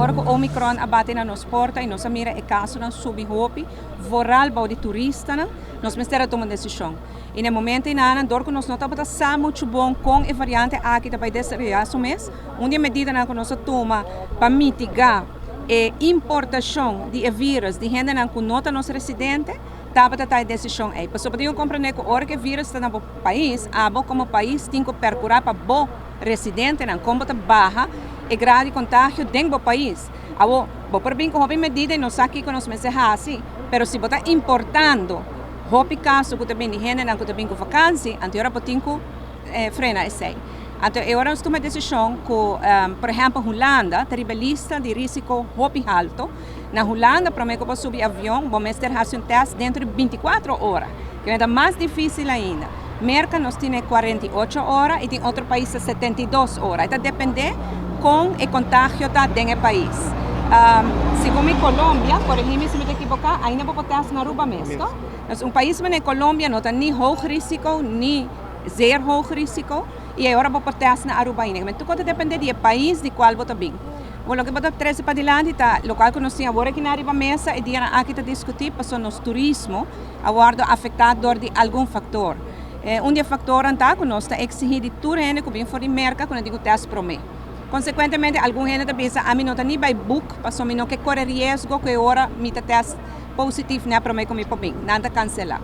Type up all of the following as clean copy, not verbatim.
Ora ku Omicron a bati na nos porta i nos a mira e kasonan subi hopi, vooral bou di turistanan, nos mester a tuma un desishon. I na e momento einanan, dor ku nos no tabata sa muchu bon kon e variante aki ta bai desaroyá su mes, un di e medidanan ku nos a tuma pa mitigá e importashon di e vírus di hendenan ku no ta nos residente, tabata ta e desishon ei. Pasobra bo tin ku komprendé ku ora ku e vírus ta na bo pais, abo komo pais tin ku perkurá pa bo residentenan kon bo ta baha e grado di kontagio den bo pais. Awor, bo por bin ku hopi medida i no sa kiko nos mester hasi, pero si bo ta importando hopi kaso ku ta bin di hendenan ku ta bin ku vakansi, anto e ora bo tin ku frena esei. Anto e ora nos tuma e desishon ku, por ehèmpel, Hulanda ta riba e lista di risiko hopi halto. Na Hulanda promé ku bo subi avion bo mester hasi un tèst dentro di 24 ora, ke ta mas difísil ainda. Merka nos tine 48 ora i tin otro pais ta 72 ora. E ta dependé kon e kontagio ta den e pais. Segun mi Colombia, korigí mi si mi ta ekiboká, ainda bo por tèst na Aruba mes, to? Dus un pais manera Colombia no ta ni hoog risico ni zeer hoog risico i e ora bo por tèst na Aruba ainda. Tur kos ta dependé di e pais di kual bo ta bin. Bo loke bo ta trese padilanti ta lokual ku nos tin awor aki na riba mesa e dianan aki ta diskutí pasobra nos turismo a wòrdu afektá dor di algun faktor. Un di e faktornan ta ku nos ta eksigí di tur hende ku bin for di Merka ku nan tin ku tèst promé. Konsekuentemente algun hende ta bisa ami no ta ni bai buk pasobra mi no ke kore riesgo ku e ora mi ta tèst positif nèt promé ku mi por bin. Nan ta kanselá.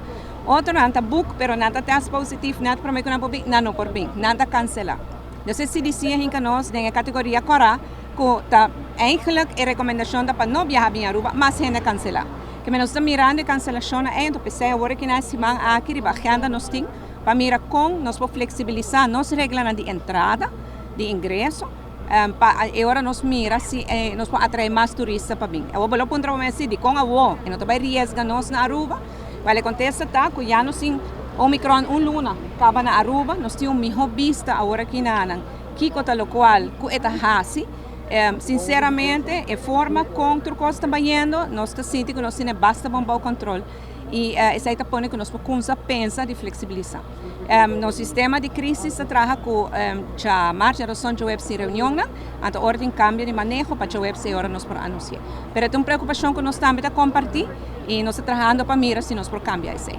Otronan ta buk pero nan ta tèst positif nèt promé ku nan por bin, nan no por bin. Nan ta kanselá. Dus e CDC a hinka nos den e kategoria kòrá ku ta eigenlijk e rekomendashon ta pa no biaha bin Aruba, mas hende a kanselá. Keme nos ta mirando e kanselashonnan ei, anto p'esei awor aki na e siman aki riba agenda nos tin pa mira kon nos por fleksibilisá nos reglanan di entrada, di ingreso, pa e ora nos mira si nos por atraé mas turista pa bin. Awor bo lo puntra bo mes si dikon awor e no ta bai riesga nos na Aruba? Wèl e kontesta ta ku ya nos tin Omicron un luna kaba na Aruba, nos tin un mihó bista awor aki na nan kiko ta lokual ku e ta hasi. Sinseramente e forma kon tur kos ta bayendo nos ta sinti ku nos tene basta bon bou kontrol i esei ta pone ku nos por kumsa pensa di fleksibilisá. Nos sistema di krisis ta traha ku djamars, djarason, djaweps tin reunionnan, anto ora tin kambio di maneho pa djaweps ei ora nos por anunsi'é. Pero e ta un preokupashon ku nos tambe ta kompartí i nos ta trahando pa mira si nos por kambia esei.